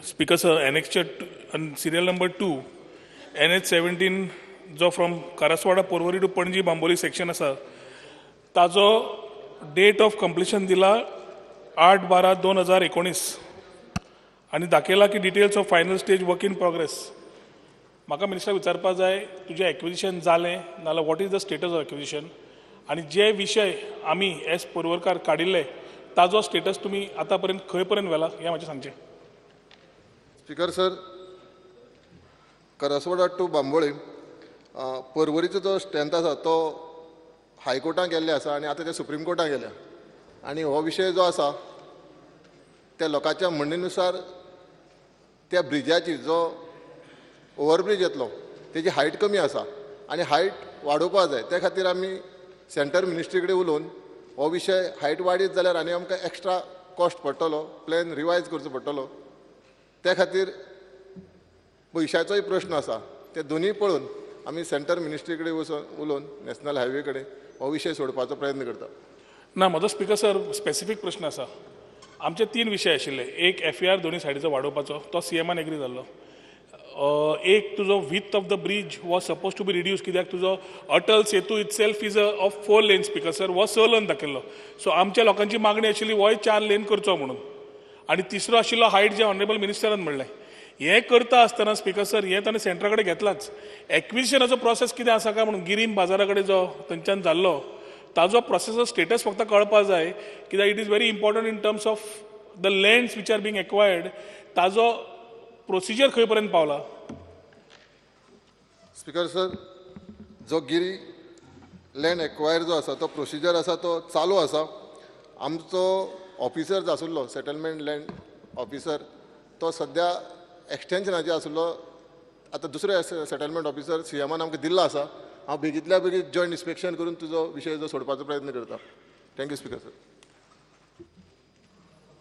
Speaker sir, annexure serial number 2, NH 17 जो from Karaswada Porvorim to Panaji Bambolim section आसा, ताजो date of completion दिला 8-12-2019 आनी दाखयला की details of final stage work in progress. म्हाका मिनिस्टराक विचारपा जाय, तुजें एक्विजिशन जालें नाल्यार what is the status of acquisition आनी जे विशय आमी एज पर्वरकार काडिल्ले ताजो स्टेटस तुमी आतां पर्यंत खंय पर्यंत व्हेला हें मातशें सांगचें. Speaker sir, Karaswada two Bambolim पर्वरीचो जो स्ट्रेंथ आसा तो हायकोर्टान गेल्ले आसा आनी आतां ते सुप्रीम कोर्टान गेल्या आनी हो विशय जो आसा त्या लोकांच्या म्हणणेनुसार त्या ब्रिजाची जो ओवरब्रीज येतलो तेजी हायट कमी आसा आनी हायट वाडोवपा जाय. त्या खातीर आमी सेंटर मिनिस्ट्री कडेन उलोवन हो विशय हायट वाडयत जाल्यार आनी आमकां एक्स्ट्रा कॉस्ट पडटलो, प्लॅन रिवायज करचो पडटलो. त्या खातीर पयशाचोय प्रश्न आसा. ते दोनूय पळोवन आमी सेंटर मिनिस्ट्री कडेन वचून उलोवन नॅशनल हायवे कडेन हो विशय सोडपाचो प्रयत्न करता. ना, म्हजो स्पीकर सर स्पेसिफीक प्रश्न आसा. आमचे तीन विशय आशिल्ले. एक, एफएआर दोनूय सायडीचो वाडोवपाचो, तो सीएमान एग्री जाल्लो. एक, तुजो width of the bridge was suppose to be reduce, कित्याक तुजो Atal Setu itself is a of four lane, Speaker sir, हो स लेन दाखयल्लो. सो आमच्या लोकांची मागणी आशिल्ली होय चार लेन करचो म्हणून. आनी तिसरो आशिल्लो हायट, जे ऑनरेबल मिनिस्टरान म्हणलें. हें करता आसतना, स्पीकर सर, हें ताणें सेंटरा कडेन घेतलाच, एक्विजिशनाचो प्रोसेस कितें आसा काय म्हणून गिरीम बाजारा कडेन जो थंयच्यान जाल्लो ताजो प्रोसेसचो स्टेटस फक्त कळपा जाय, कित्याक it is very important in terms of the lands which are being acquired. ताजो प्रोसिजर खंय पर्यंत पावला? स्पीकर सर, जो गिरी लँड एक्वायर जो आसा तो प्रोसिजर आसा तो चालू आसा. आमचो ऑफिसर जो आसुल्लो, सेटलमेंट लँड ऑफिसर, तो सद्या एक्सटेन्शनाचेर आसुल्लो. आतां दुसरो सेटलमेंट ऑफिसर सीएमान आमकां दिल्लो आसा. हांव बेगींतल्या बेगीन जॉयंट इन्स्पेक्शन करून तुजो विशय जो सोडपाचो प्रयत्न करता. Thank you, Speaker sir.